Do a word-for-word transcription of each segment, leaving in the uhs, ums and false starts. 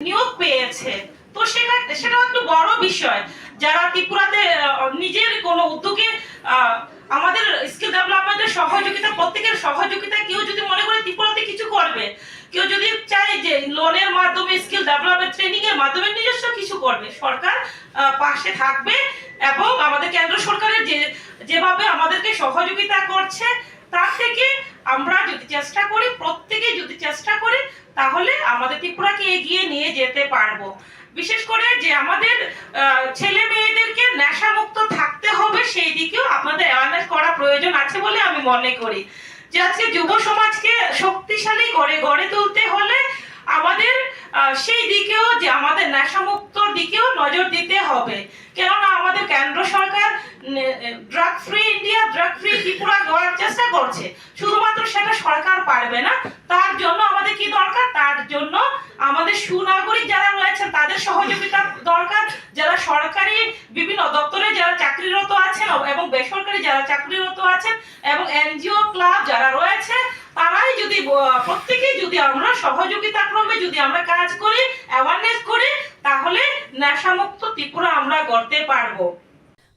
নিয়োগ পেয়েছে। তো সেটা সেটাও একটু বড় বিষয়। যারা ত্রিপুরাতে আহ, নিজের কোনো উদ্যোগে আহ, আমাদের স্কিল ডেভেলপমেন্টের সহযোগিতা, প্রত্যেকের সহযোগিতা, কেউ যদি মনে করে ত্রিপুরাতে কিছু করবে, কেউ যদি চায় যে লোনের মাধ্যমে, স্কিল ডেভেলপমেন্ট ট্রেনিং এর মাধ্যমে নিজস্ব কিছু করবে, সরকার আহ, পাশে থাকবে। এবং আমাদের কেন্দ্র সরকারের যে যেভাবে আমাদেরকে সহযোগিতা করছে, তার থেকে আমরা যদি চেষ্টা করি, প্রত্যেকেই যদি চেষ্টা করি, তাহলে আমাদের ত্রিপুরাকে এগিয়ে নিয়ে যেতে পারবো। বিশেষ করে যে আমাদের আহ, ছেলে মেয়েদেরকে নেশামুক্ত থাকতে হবে, সেই দিকেও আপনাদের অ্যাওয়ারনেস করা প্রয়োজন আছে বলে আমি মনে করি। যে আজকে যুব সমাজকে শক্তিশালী করে গড়ে তুলতে হলে আমাদের আহ, সেই দিকেও, যে আমাদের নেশামুক্তর দিকেও নজর দিতে হবে। কেননা আমাদের কেন্দ্র সরকার drug free India, drug free Tripura গড়ার চেষ্টা করছে। শুধুমাত্র সেটা সরকার পারবে না। তার জন্য আমাদের কি দরকার? তার জন্য আমাদের সুনাগরিক যারা রয়েছেন, তাদের সহযোগিতা দরকার। যারা সরকারি বিভিন্ন দপ্তরে যারা চাকরিরত আছেন এবং বেসরকারি যারা চাকরিরত আছেন এবং এনজিও ক্লাব যারা রয়েছে, তারাই যদি ব-, প্রত্যেকেই যদি আমরা সহযোগিতা ক্রমে যদি আমরা কাজ করি, অ্যাওয়ারনেস করি, তাহলে নেশামুক্ত ত্রিপুরা আমরা গড়তে পারবো।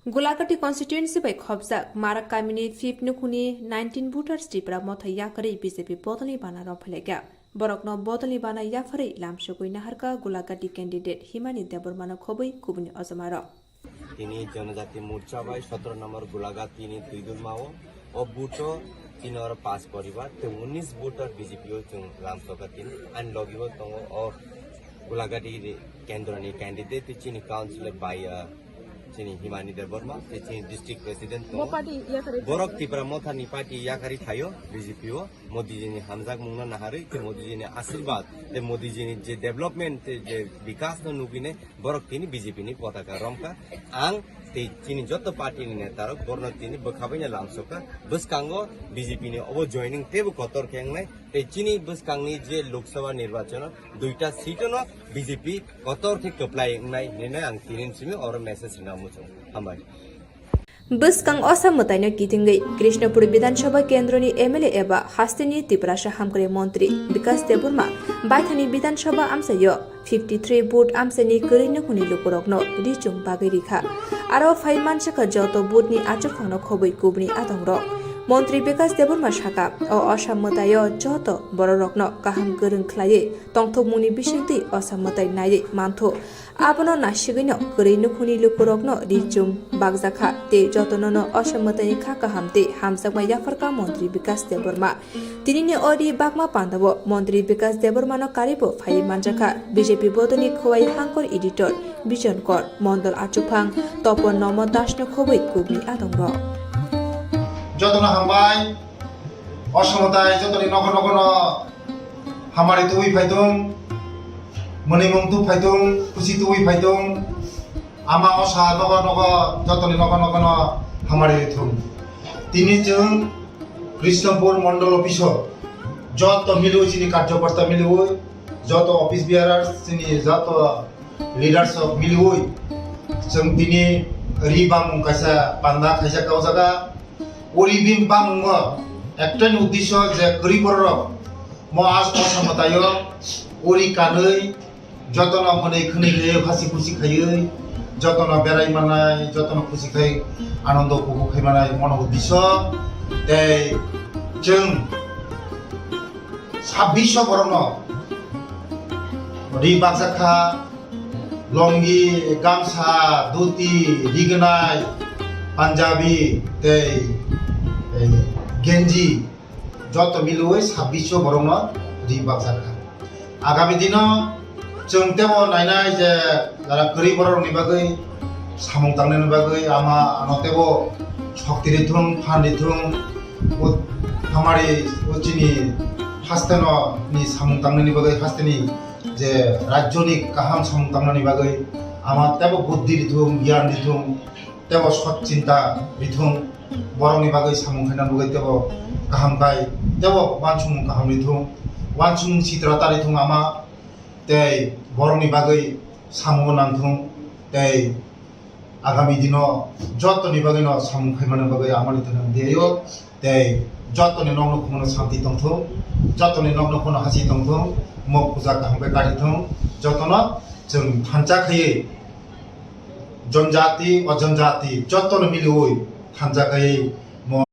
Gulagati constituency bai khopjak Marak kamini fifth nukhungni nineteen voters Tipra Motha yakarwi B J P bodolni bana rok phailaikha. Borokno bodolni bana yapharwi lamsogwi naharkha Gulagati candidate Himani Debbarmano khobwi kubuni ojomarok. Tini Jonojati Morcha bai sotoro number Gulagati ni Tuidulmao o buto tini oro pas poribar tei unis voter B J P o chwng lamsokha tini ani logi o tongo o Gulagati kendroni candidate tei chini councilor bai, ah, chini Himani Debbarma tei chini district president tongo. Borok Tipra Motha ni party yakarwi thaio B J P o. Modiji ni hamjakmungno naharwi tei Modiji ni asirwad tei Modiji ni je development tei je bikas no nugwinai borok tini B J P ni potaka romkha. Ang tei chini joto party ni neta rok borno tini bwkhabaino lamsokha. Bwskango B J P ni obo joining teibo kotor khe wngnai tei chini bwskangni je Lok Sabha nirbachon o duita seat no B J P kotor khe kwplai wngnai hinwi ang tini simi oro message rina muchung. Hambai. Bwskang Osa mwtaino kitingwi Krishnapur Bidhan Sabha kendroni M L A eba hasteni Tiprasa hamkrai montri Bikas Debbarma baithani Bidhan Sabha amchaio fifty three vote amchaini kwrwi nukhungni lukurokno richum bagwi rikha. Aro phai mansakha joto vote ni achukphangno khobwi kubuni adongrok. Montri Bikas Debbarma saka, o Osa mwtaio joto bororokno kaham kwrwng khlaiwi tongthokmungni bisingtwi Osa mwtai naiwi manthu. Abono nasigwino kwrwi nukhungni lukurokno richum bakjakha tei jotonono Osa mwtaini kha kaham tei hamjakma yapharkha montri Bikas Debbarma. Tinini o ri bakma pandao montri Bikas Debbarmano karibo phaiwi manjakha B J P bodolni khowai hangkor editor Bijon Kor, mondol achuphang Topon Nomo Dasno khobwi kubni adongrok. Jotono hambai. Osa mwtai jotoni nogo nogo no hamari tubui phaithung, mwnwimung tu phaithung, khusi tubui phaithung, ama osa nogo nogo jotoni nogo nogo no hamari rithung. Tini chwng Krishnapur Mondol Office o joto miliwi chini karjokorta miliwi, joto office bearers chini joto leaders rok miliwi chwng tini ri bangmung kaisa panda khaijak o jaga. O ri bangmung o ektai uddesho je kwrwi bororok mo as Osa mwtaio o ri kanwi jotono hwnwi khwnwi khaiwi hasi khusi khaiwi jotono berai mannai, jotono khusi khai anondo kubu khai mannai mono uddesho. Tei chwng sabbish borokno ri baksa kha, longi, gamsa, dhuti, rignai, punjabi tei, eh, genji joto miliwi sabbish borokno ri baksa kha. Agami dino chwng tebo nainai je jara kwrwi bororokni bagwi samung tangnani bagwi ama ano tebo shokti rithung, phan rithung, o hamari o chini hasteno ni samung tangnani bagwi hasteni je rajyoni kaham samung tangnani bagwi ama tebo buddhi rithung, gyan rithung, tebo sot chinta rithung, borokni bagwi samung khaina bagwi tebo kaham khai, tebo uansukmung kaham rithung, uansukmung sitra ta rithung ama, tei borokni bagwi samung nangthung, tei agami dino jotoni bagwino samung khaimani bagwi amoni thani ang diyo, tei Jotoni nokno khumano santi tongthung, jotoni nokno khumano hasi tongthung, mo puja kaham khe kari thung, jotono chwng thansa khaiwi jonjati, ojonjati jotono miliwi thansa khaiwi mo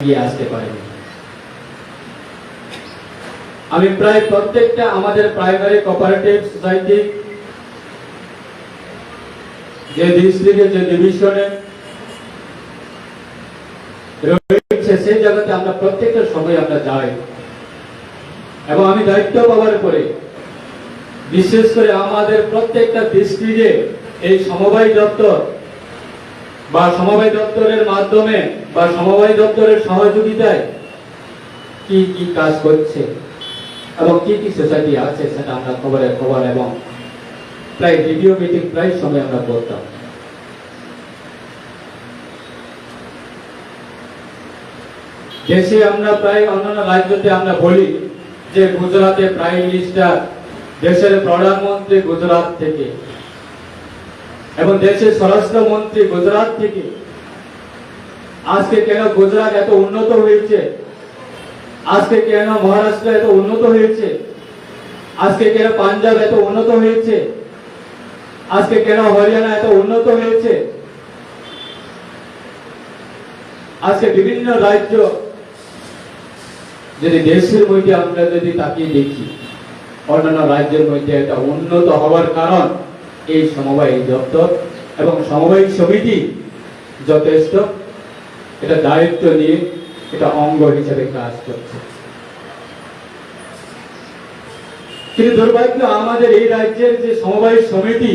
এগিয়ে আসতে পারেনি। আমি প্রায় প্রত্যেকটা আমাদের primary cooperative society যে ডিস্ট্রিক্টে, যে ডিভিশনে রয়েছে, সেই জায়গাতে আমরা প্রত্যেকটা সময় আমরা যাই। এবং আমি দায়িত্ব পাওয়ার পরে বিশেষ করে আমাদের প্রত্যেকটা ডিস্ট্রিক্টে এই সমবায় দপ্তর বা সমবায় দপ্তরের মাধ্যমে বা সমবায় দপ্তরের সহযোগিতায় কি কি কাজ করছে এবং কি কি সোসাইটি আছে, সেটা আমরা খবরে খবর এবং প্রায় রেডিও মিটিং প্রায় সময় আমরা করতাম। দেশে আমরা প্রায় অন্যান্য রাজ্যতে আমরা বলি যে গুজরাটে প্রাইম মিনিস্টার, দেশের প্রধানমন্ত্রী গুজরাট থেকে এবং দেশের স্বরাষ্ট্রমন্ত্রী গুজরাট থেকে। আজকে কেন গুজরাট এত উন্নত হয়েছে, আজকে কেন মহারাষ্ট্র এত উন্নত হয়েছে, আজকে কেন পাঞ্জাব এত উন্নত হয়েছে, আজকে কেন হরিয়ানা এত উন্নত হয়েছে, আজকে বিভিন্ন রাজ্য যদি দেশের মধ্যে আমরা যদি তাকিয়ে দেখি, অন্যান্য রাজ্যের মধ্যে এটা উন্নত হওয়ার কারণ এই সমবায় দপ্তর এবং সমবায় সমিতি যথেষ্ট এটা দায়িত্ব নিয়ে এটা অঙ্গ হিসেবে কাজ করছে। কিন্তু দুর্ভাগ্য, আমাদের এই রাজ্যের যে সমবায় সমিতি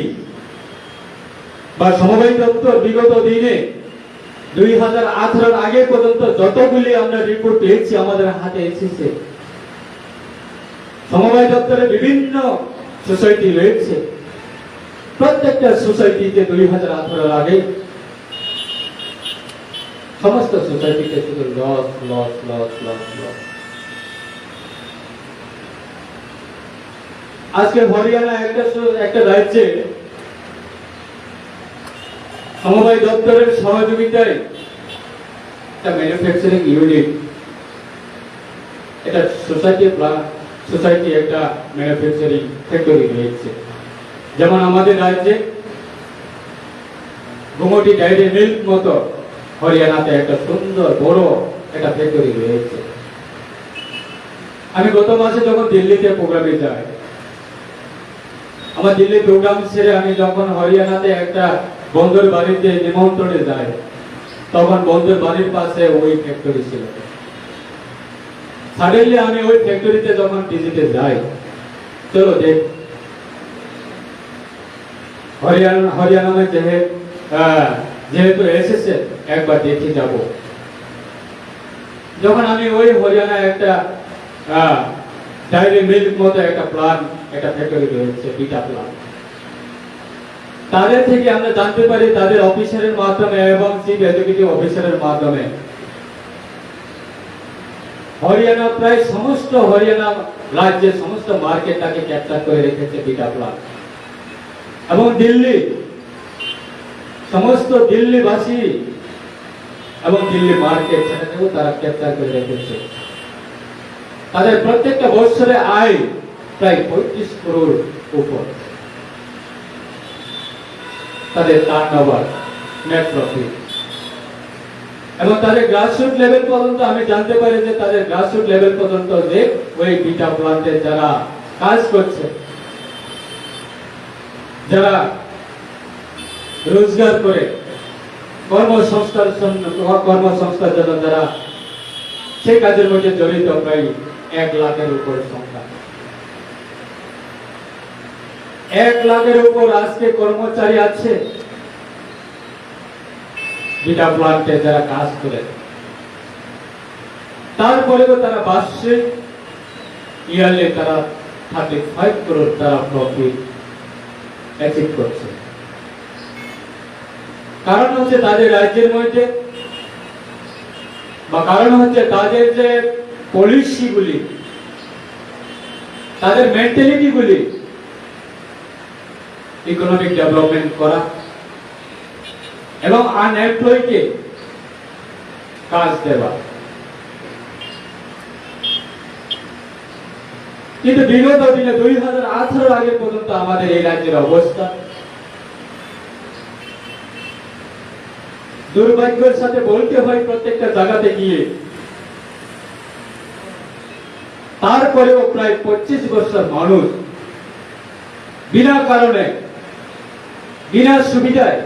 বা সমবায় দপ্তর বিগত দিনে দুই হাজার আঠারোর আগে পর্যন্ত যতগুলি আমরা রিপোর্ট পেয়েছি, আমাদের হাতে এসেছে, সমবায় দপ্তরে বিভিন্ন সোসাইটি রয়েছে। প্রত্যেকটা সোসাইটিতে দুই হাজার আঠারোর আগে সমস্ত সোসাইটিতে শুধু loss, loss, loss, loss, loss. আজকে হরিয়ানা একটা সো-, একটা রাজ্যে সমবায় দপ্তরের সহযোগিতায় একটা ম্যানুফ্যাকচারিং ইউনিট, এটা সোসাইটি প্লা-, সোসাইটি একটা ম্যানুফ্যাকচারিং ফ্যাক্টরি রয়েছে। যেমন আমাদের রাজ্যে গোমতী ডায়েরি মিল্ক মতো হরিয়ানাতে একটা সুন্দর বড় একটা ফ্যাক্টরি রয়েছে। আমি গত মাসে যখন দিল্লিতে প্রোগ্রামে যাই, আমার দিল্লি প্রোগ্রাম সেরে আমি যখন হরিয়ানাতে একটা বন্ধুর বাড়িতে নিমন্ত্রণে যাই, তখন বন্ধুর বাড়ির পাশে ওই ফ্যাক্টরি ছিল। সাডেনলি আমি ওই ফ্যাক্টরিতে যখন ভিজিটে যাই, চলো দেখ, হরিয়ানা, হরিয়ানা মে যেহে-, আহ, যেহেতু এসেছে, একবার দেখে যাব। যখন আমি ওই হরিয়ানা একটা, আহ, ডায়েরি মিল্ক মতো একটা প্ল্যান্ট, একটা ফ্যাক্টরি রয়েছে, বিটা প্ল্যান্ট, তাদের থেকে আমরা জানতে পারি, তাদের অফিসারের মাধ্যমে এবং চিফ এক্সিকিউটিভ অফিসারের মাধ্যমে হরিয়ানা, প্রায় সমস্ত হরিয়ানা রাজ্যের সমস্ত মার্কেটটাকে ক্যাপচার করে রেখেছে বিটা প্ল্যান্ট। এবং দিল্লি, সমস্ত দিল্লিবাসী এবং দিল্লি মার্কেট, সেটাকেও তারা ক্যাপচার করে রেখেছে। তাদের প্রত্যেকটা বছরে আয় প্রায় পঁয়ত্রিশ করোড় উপর তাদের টার্নওভার, নেট প্রফিট। এবং তাদের গ্রাসরুট লেভেল পর্যন্ত আমি জানতে পারি যে তাদের গ্রাসরুট লেভেল পর্যন্ত যে ওই বিটা প্ল্যান্টে যারা কাজ করছে, যারা রোজগার করে, কর্মসংস্থার জন্য, কর্মসংস্থার জন্য যারা সেই কাজের মধ্যে জড়িত প্রায় এক লাখের উপর সংখ্যা। এক লাখের উপর আজকে কর্মচারী আছে বিটা প্ল্যান্টে যারা কাজ করে। তারপরেও তারা বার্ষিক, ইয়ারলি তারা থার্টি ফাইভ করোড় তারা প্রফিট অ্যাচিভ করছে। কারণ হচ্ছে তাদের রাজ্যের মধ্যে, বা কারণ হচ্ছে তাদের যে পলিসিগুলি, তাদের মেন্টালিটিগুলি, ইকোনমিক ডেভেলপমেন্ট করা এবং আনএমপ্লয়কে কাজ দেওয়া। কিন্তু বিগত দিনে দুই হাজার আঠারো আগে পর্যন্ত আমাদের এই রাজ্যের অবস্থা, দুর্ভাগ্যের সাথে বলতে হয়, প্রত্যেকটা জায়গাতে গিয়ে তারপরেও প্রায় পঁচিশ বছর মানুষ বিনা কারণে, বিনা সুবিধায়,